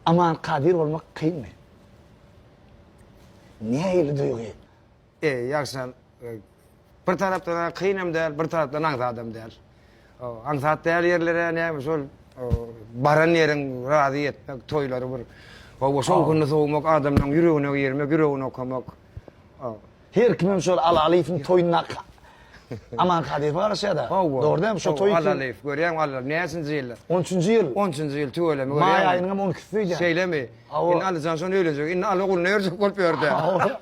Aman Kadyr bolmak kynmy? Nähili duýgy? E, ýagşan, bir tarapdan-a kynam däl, bir tarapdan aňsadam däl. Aňsat däl ýerlere näme şol baran ýeriň razy etmek, toýlary bir hawa şowhunly sowmak, adamlaryň ýüregine girmek, ýüregini okamak. Her kimem şol Alalyýewiň toýundaky Aman Kadyrowa garaşýar-da. Hawa. Dogry dälmi? Şo toý üçin. Alalyýew, görýäňmi Alalyýew näçinji ýylda? On üçünji ýyl. On üçünji ýyl tüweleme görýäňmi? Maý aýynyňam on ikisi öýdýän. Şeýlemi? Hawa. Indi Alyjan şony öýlenjek. Indi Aly ogluny öýerjek bolup ýörde. Hawa.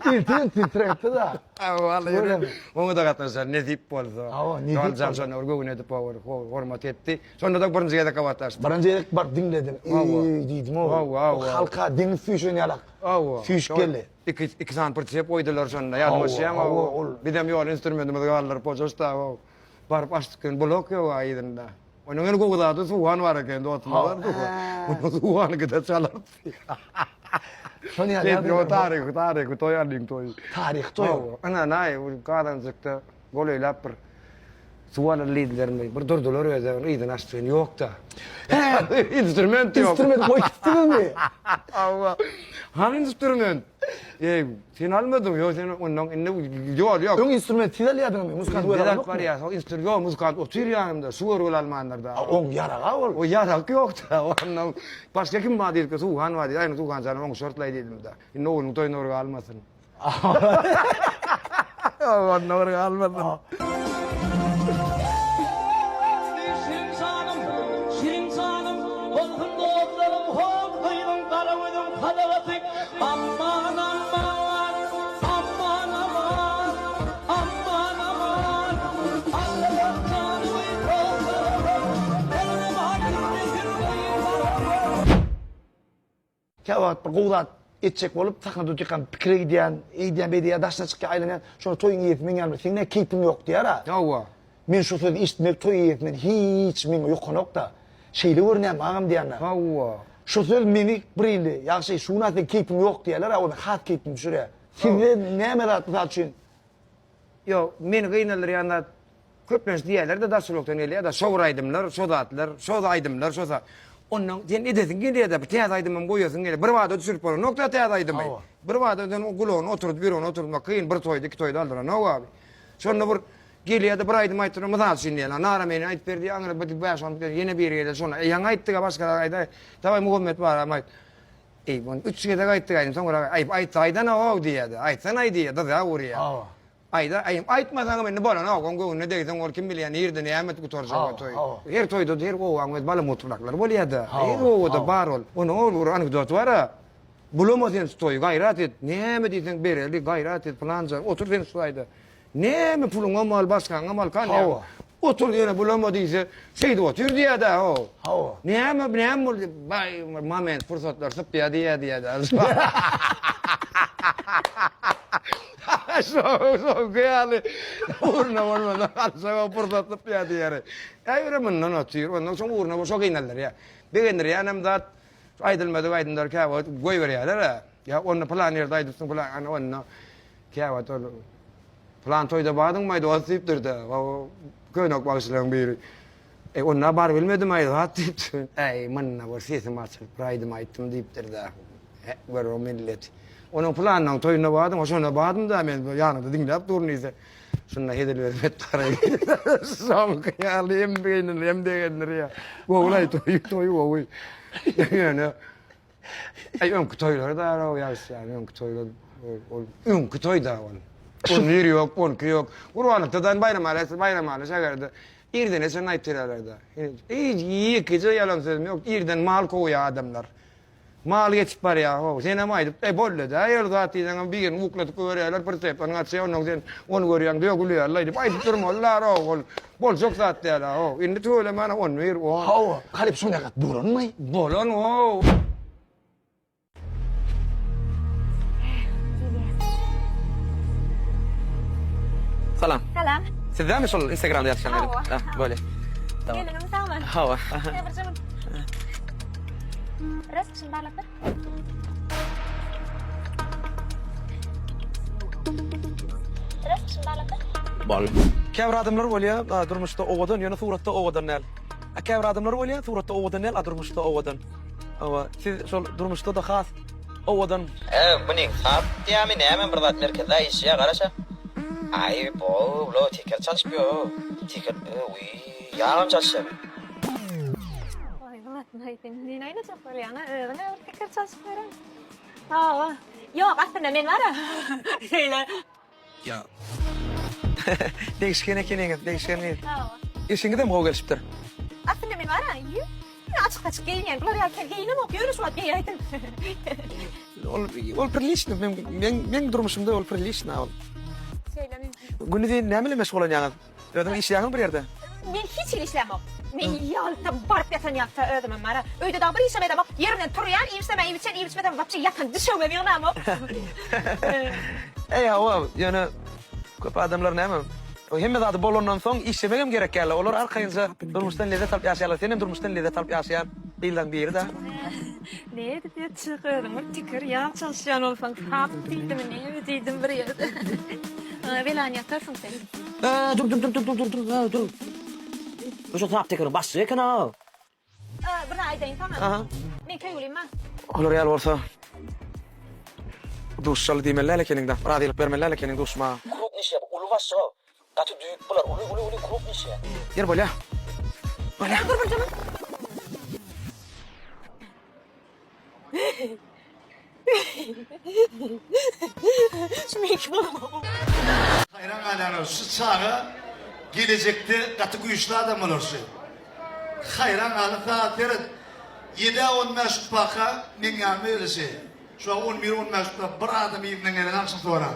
Ertir titrekdi-da. Hawa, Aly Tüweleme. Oňa-da gatnaşar, nesip bolsa. Hawa, nesip bolsa. Alyjan şonda bir göwün edip, hormat etdi. Şonda-da birinji gezek gabatlaşdyk. Birinji gezek baryp diňledim. Hawa. Eý diýdim-ow. Hawa, hawa. Halka deňiz süýşen ýalak. Hawa. Süýşüp geldi. Iki, iki sany pritsep goýdular şonda, ýadyňa düşýärmi? Hawa, ol. Bizem ýola instrumentimizi galdyryp ojaşda, baryp açdyk ýöne blok ýok-a yzynda. Onuň iň gowy zady suhan bar eken, dostumyz bar suhan. Onuň suhanyňky-da çalardy. Şony ýaly ýadyňa. Ýok, taryhy, taryhy toý alyň toýy. Taryhy toý. Hawa, ynanaý, gazanjykda golaýlap bir Suw alyr diýdilermi? Bir durdular özleri, yzyny açdy, ýok-da. Instrument ýok. Instrument goýup gitdiňizmi? Hawa. Hany instrument? Eý, sen almadyň, ýok, sen ondan indi ýol ýok. Öň instrument siz alýardyňyzmy? Muzykant özi alyp barýar. Soň instrument ýok, muzykant otyr ýanymda, şu görgüli almandyr-da. Oň ýaragy ol. O ýarak ýok-da. Ondan başga kim bar diýdik, Suhan bar diýdi. Aý, Suhan janym oňşartlaý diýdim-de. Indi oglunyň toýuna bir galmasyn. Onda bir galmasyn. Şirin janym, şirin janym, Bolsun dostlarym hol gyzyň gara gözüň sadagasy. Aman, aman, aman, aman, aman, aman, Allajan janymy dostlarym, Aman, aman, Käwagt bir gowy zat etjek bolup sahnada otyrkam pikire gidýän, eýdýän, beýdýän, daşyna çykýan, aýlanýan. Şonda toýuň eýesi meň ýanymda, seň näme keýpiň ýok diýýär-ä. Hawa. Men şu sözi eşitmek toý eýesi meni hiç meňe ýokanok-da. Şeýle görünýärmi agam diýýän-de. Hawa. Şu söz meni bir hili, ýagşy, şu gün-ä seň keýpiň ýok diýýärler-ä, o meni has keýpimi düşürýär. Sizde näme zat mysal üçin? Ýok, meni gynaldyrýan zat Köplenç diýýärler-de daşulakdan gelýär-de şo bir aýdymlar, şo zatlar, şo aýdymlar, şo zat. Ondan sen edesiň gelýär-de bir täze aýdymam goýasyň gelýär. Bir bada düşürip bolanok-da täze aýdymy. Hawa. Bir bada sen gulagyny oturdyp, ýüregini oturtmak kyn. Bir toýda, iki toýda aldyranok abi. Şonda bir gelýär-de bir aýdym aýtdyrar, mysal üçin diýeli, Nara meni aýdyp berdi, aňry bir bäş-on minut ýene biri gelýär, şonda, e, ýaňy aýtdyk-a, başgalar aýdaý, dawaý Muhammet baram aýt. Eý, muny üç gezek aýtdyk aýdym, soňra aý, aýtsa aýdana-ow diýýär-de, aýtsana-aý diýýär, dyza urýar. Hawa. Aýda, aý, aýtmasaňam indi bolanok, oň göwnüne degseň ol kim bilýär nirde näme gutarjak o toý. Her toýda her obaň öz balamutlyraklary bolýa-da. Her obada bar ol. Onuň ol bir anekdoty bar-a. Bulama sen şu toýy, gaýrat et. Näme diýseň bereli, gaýrat et pylan jan, otur sen şu taýda. Näme puluňam al, başgaňam al, kan. Otur ýene bulama diýse, şeýdip otyr diýýä-dä, ho. Hawa. Näme, näme boldy? Baý, moment, pursatlar sypýa diýýä diýýä-dä. Şo, şoňky ýaly ugruna bolmasa alşaga pursat sypýa diýýär. Äý, ýöne mundan otyr, ondan soň ugruna bol, şo gynaldyrýar. Begendirýänem zat, şu aýdylmadyk aýdymlary käwagt goýberýärler-ä. Ýa onda pylan ýerde aýdypsyň, pylan, ana onda käwagt ol Pylan toýda bardyňmaý dost diýipdir-de, o könek bagşylaryň biri. Eý, onda barybilmedim-aý zat diýipdir. Äý, munda bir sesim açylyp bir aýdym aýtdym diýipdir-de. Hä, gör o millet. Onuň pylanynyň toýunda bardyň, şonda bardym-da men, ýanyňda diňläp durun diýse. Şunda hezil berip etdaraý. Şoňky ýaly hem begendir, hem begendirýär. Gowy-laý toý, toý gowy. Ýöne Aý öňki toýlary da araw ýagyşýan öňki toýlar ol öňki toý da ol. On bir ýok, on iki ýok. Gurbanlykda da Baýramaly Baýramaly şägerde irdene çenli aýyp berýärler-de. Hiç ýekeje ýalan sözüm ýok. Irden mal kowýar adamlar. Mal geçip barýar, how, senem aýdyp, eý boldy-da, ol zat diýseňem birini ukladyp goýberýärler, bir sepden gaçýar, onnoň sen ony görýäň, diýýär, gülýärler diýip aýdyp durmalylar, how, ol Boljak zat däl-a, how. Indi tüweleme ana on bir, on. Hawa, halypa şonda zat bolanmy? Bolan, how. Salam. Salam. Siz dämi şol Instagramda ýazyşan gelin? Hawa. Ha, bolýa. Tamam. Geliniň sagmy? Hawa. Ýa bir jygyt. Biraz şuny barlap ber. Bol. Käbir adamlar bolýar, durmuşda owadan, ýöne suratda owadan däl. A käbir adamlar bolýar, suratda owadan däl, a durmuşda owadan. Hawa, siz şol durmuşda-da has owadan. E, bu neň sap diýýämi näme bir zat merkezde işýä garaşa. Aý bo lo teker çalyşyp ýo. Teker wiý ýagam çalyşýa. Waý Wlatnaý sen meni oýnajak bolýaňa özüňe bir teker çalşyp beren. Hawa. Ýok aslynda men bara şeýle. Ýa. Degişgen ekeniňiz, degişgen gyz. Hawa. Eşigiňizem gowy gelşipdir. Aslynda men bara açyk-saçyk geýinýän. Bular ýaly ter geýinemok. Ýöne şu wagt geýäýdim. Ol ol priliçny men men meň durmuşymda ol priliçny ol. Şeýlemi? Günüzin näme bilen meşgullanýaňyz? Özüň işleýäňmi bir ýerde? Men hiç hili işlämok. Men ýalta baryp ýatan ýalta özümem bara. Öýde dagy bir işem edemok. Ýerimden turýan, iýip-içsem iýip içen, iýip içmesem wapşe ýatan düşegimem ýygnamok. Eý hawa, ýöne köp adamlar näme, hemme zady bolandan soň işlemegem gerek ýaly. Olar arkaýynja durmuşdan lezzet alyp ýaşaýarlar. Senem durmuşdan lezzet alyp ýaşaýan gyzlaryň biri-dä. Ne edip ýatjak özüň bir teker ýag çalyşýan bolsaň sap diýdimi näme diýdim bir ýerde. Welany ýatarsyň sen. Ä, dur dur dur dur dur dur dur ä, dur. Bu şo sap tekeriň başlygy eken a. Bir zat aýdaýyn saňa. Aha. Men söýgülim bar. Olar ýaly bolsa duşuşaly diýmeli däl ekeniň-dä. Razylyk bermeli däl ekeniň duşmaga. Krupnyý şef, uly başlyk. Gaty düýp bular, uly uly uly krupnyý şef. Ýer bolýa. Bolýa. Dur bir juma. Şu meňki bolamok. Haýran galýanlar şu çaga gelejekde gaty güýçli adam bolar şu. Haýran galyp sagat seret. Ýedä 15 utbaka meň ýanyma gelişi. Şu wagt on bir on bäş utbak bir adam yzyndan gelen agşam sorap.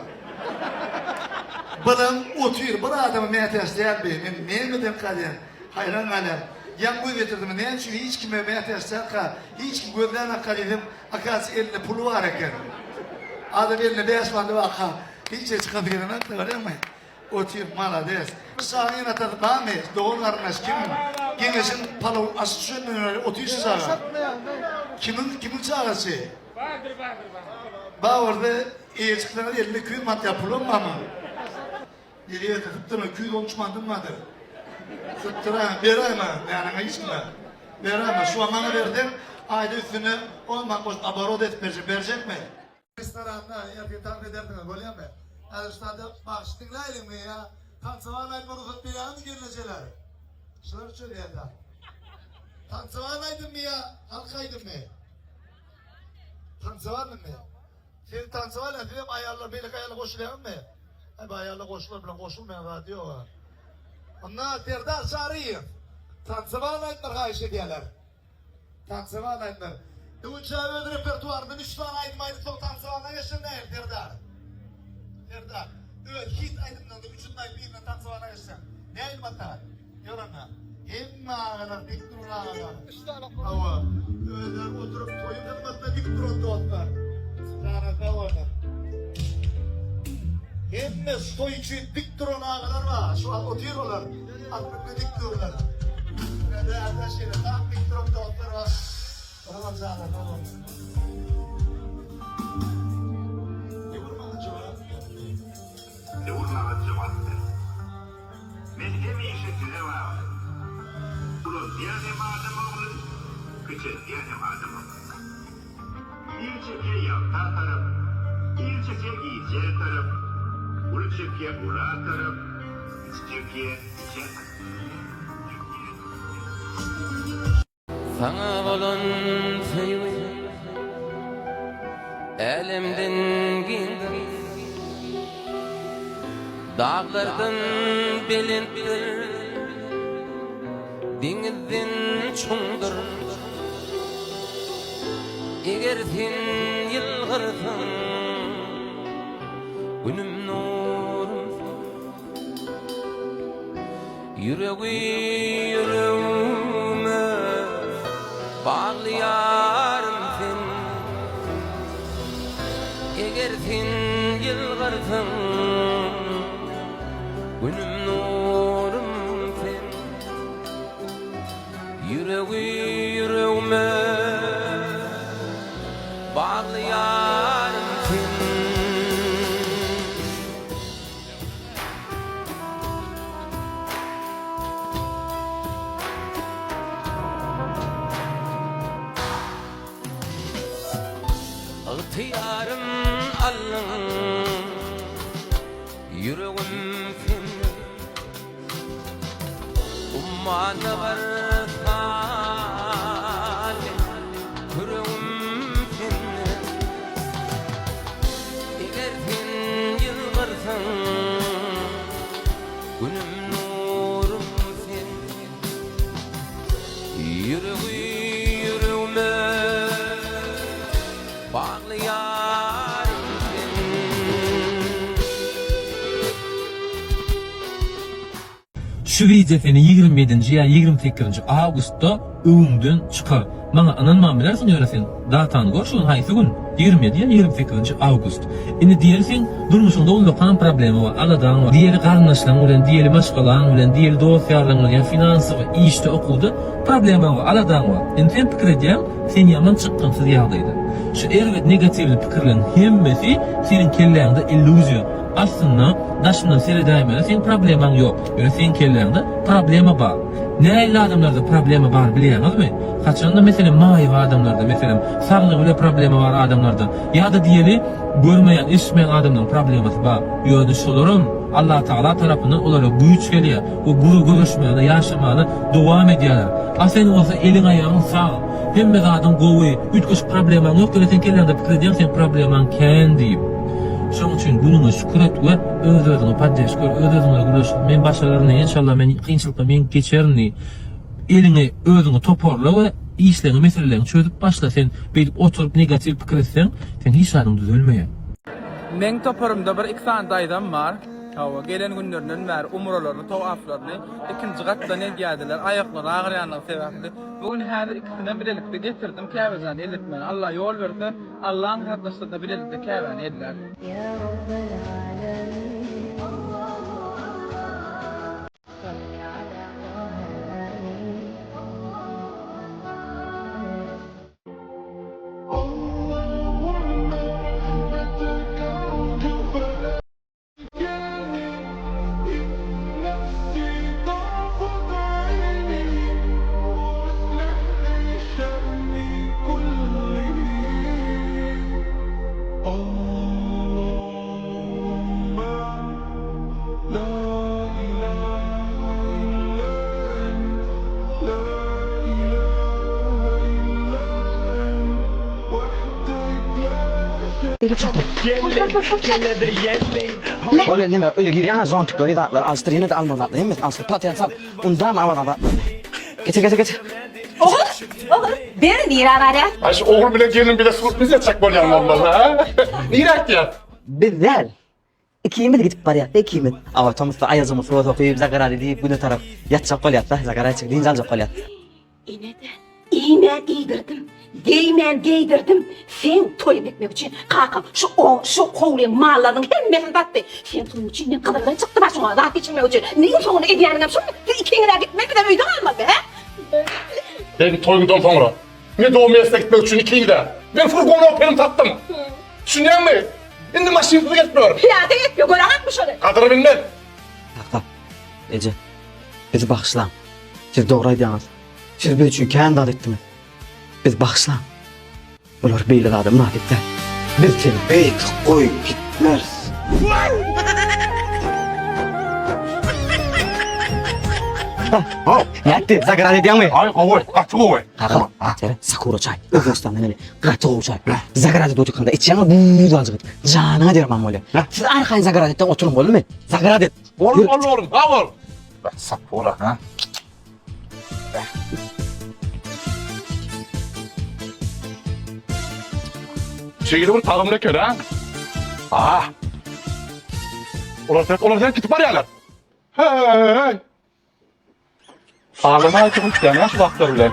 Bilim otyr bir adama mätäç däl bi. Men nämeden galýan. Haýran galýan. Ýaňy göz ýetirdim. Näme üçin hiç kime mätäç dälka, hiç kim gözlänakka diýsem, akasy elinde puly bar eken. Adam elinde 5 manady barka hiç ýere çykasy gelenok-da görýäňmi? Otyr, malades. Bu çaga ene-atasy barmy? Dogan garyndaş kim? Geňeşiň palaw aşy düşenden bäri otyr şu çaga. Kimiň kimiň çagasy? Bardyr, bardyr, bardyr. Bar bolsa eýe çyksaňyz elinde 200 manat ýa pulam barmy? Nerýerde sypdyrma, 213 manadym bardyr. Sypdyraýma, beräýme, ýanyňa hiç kime. Beräýme, şu wagt maňa berseň, aýda üstüne 10 manat goşup oborot edip berjek, berjekmi? Restoranda ertir tans edersiňiz, bolýamy? Häzir şu taýda bagşy diňläýliňmi ýa tansowan aýdyma rugsat berýäňizmi gelnejeler? Şular çözýär-dä. Tansowan aýdymmy ýa halk aýdymmy? Tansowanmy? Siz tansowan, siz hem aýallar, beýleki aýallar goşulýaňyzmy? Aý, bu aýallar goşular bilen goşulmaýan zat ýok-a. Onda Serdar Çaryýew, tansowan aýdymlary haýyş edýärler. Tansowan aýdymlar. Öwünçä öz repertuaryndan üç sany aýdym aýdyp soň tansowana geçseň nähili Serdar? Serdar, öz hit aýdymlaryňdan üçüsini aýdyp yzyndan tansowana geçseň. Nähili maslahat? Ýör onda. Hemme agalar dik duran agalar. Hawa, özleri oturyp toýuň hyzmatynda dik duran dostlar. Jana sag bolsun. Hemme toý üçin dik duran agalar bar. Şu wagt otyr olar. Altynda dik durlar. Ine bärde şeýle tam dik duran dostlar bar. Olam jana sag bolsun. Döwür maňa jogap berdi. Döwür maňa jogap berdi. Men hemişe size bagly. Ulalýan hem adam ogly, kiçelýän hem adam ogly. Il çekýär ýagta tarap, il çekýär gijä tarap, uly çekýär ula tarap, kiçi çekýär kiçä tarap. Saňa bolan söýgim älemden giňdir, Daglardan belentdir, deňizden çuňdur. Eger sen ýylgyrsaň, Günüm nurum sen. Ýüregi ýüregime bagly ýarym sen. Eger sen ýylgyrsaň, Günüm nurum sen. Ýüregi ýüregime bagly ýarym sen. Ygtyýarym aldyň Ýüregim sende Ummana bir sany Küregim sende Eger sen ýylgyrsaň Günüm nurum sen Ýüregi ýüregime bagly ýarym sen. Şu wideo seni 27-nji ýa 28-nji awgustda öňüňden çykar. Maňa ynanman bilersiň ýöne sen datany gör şu gün haýsy gün 27 ýa 28-nji awgust. Indi diýeli seň durmuşyňda ullakan problema bar, aladaň bar, diýeli garyndaşlaň bilen, diýeli maşgalaň bilen, diýeli dost-ýarlaň bilen ýa finansowy, işde, okuwda problemaň bar, aladaň bar. Indi sen pikir edýäň, sen ýaman çykgynsyz ýagdaýda. Şu erbet negatiwli pikirleň hemmesi seniň kelläňde illuziýa. Aslynda daşyndan seredäýmeli seň problemaň ýok. Ýöne seň kelläňde problema bar. Nähili adamlarda problema bar bilýäňizmi? Haçanda meselem maýyp adamlarda, meselem saglygy bile problema bar adamlarda ýa-da diýeli görmeýän, eşitmeýän adamlaryň problemasy bar. Ýöne şolaram Allatagala tarapyndan olara güýç gelýär we güre göreşmäne, ýaşamana dowam edýärler. A sen bolsa eliň aýagyň sag, hemme zadyň gowy, üýtgeşik problemaň ýok ýöne sen kelläňde pikir edýäň seň problemaň kän diýip. Şoň üçin günüňe şükür et we öz-özüňe poddeşka ber, öz-özüňe gürleş, men başararyn, enşalla men kynçylykdan ýeňip geçerin diý. Eliňi özüňe toparla we işleriňi, meseleleriňi çözüp başla. Sen beýdip oturyp negatiw pikir etseň, seň hiç zadyň düzelmeýär. Meň toparymda bir iki sany daýzam bar. Hawa, gelen günlerinden bäri umralaryny, towaflaryny ikinji gatdan edýärdiler, aýaklary agyrýanlygy sebäpli. Bu gün häzir ikisinem bilelikde getirdim Käbejany elletmäge. Allah ýol berse, Allaň gatnaşdygynda bilelikde Käbäni ellär. Ol neme öýe girýän zontiklary zatlar alşdyr ýene-de almaly zatlar hemmesini alşdyr platensa undam awaza zat. Getir getir getir. Ogul, ogul, ber nirä barýas? Aý şu ogul bilen gelin bile sürpriz etjek bolýaň bolmaly ha? Nirä gitýäs? Biz däl. Ikimiz gidip barýas ikimiz. Awa tomusda aýajymy suwa sokyp zagarady diýip güne tarap ýatjak bolýas da zagaraçyk dynç aljak bolýas. Ine-de, iýmän iýdirdim, geýmän geýdirdim. Seň toýuňy etmek üçin kakam şu o, şu howlyň mallarynyň hemmesini satdy. Seň toýuň üçin men gyzyldan çykdym-a şoňa zat geçirmek üçin. Indi iň soňunda edýäniňem şumy? Siz ikiňiz-ä gitmeli, bizem öýde galmaly, hä? Seň toýuňdan soňra Medomesde gitmek üçin ikiňiz-ä men furgon Opel-im satdym. Düşünýäňmi? Indi maşynsyz gelip ýör. Pyýada gelip ýör, göreňokmy şony? Gadyry bilmez. Kaka, eje, bizi bagyşlaň. Siz dogry aýdýaňyz. Siz biz üçin kän zat etdiňiz. Bizi bagyşlaň. Bular beýle zada mynasyp däl. Biz seni beýdip goýup gitmeris. Nätdi? Zagrad edýäňmi? Aý gowy, gaty gowy. Kaka, seret, sakura çaý. Özbegistandan gelýär. Gaty gowy çaý. Zagrad edip otyrkaňda içýäňmi buz aljyk edip. Janyňa derman bolýar. Siz arkaýyn zagrad etden oturyň boldumy? Zagrad et. Boldy, boldy oglum, sag bol. Sakura, ha? Şeýle bir tagamly eken, ha? Ah! Olar sen, olar sen gidip barýarlar. Hey! Ağlama aýdyp gitýän şu zatlar bilen.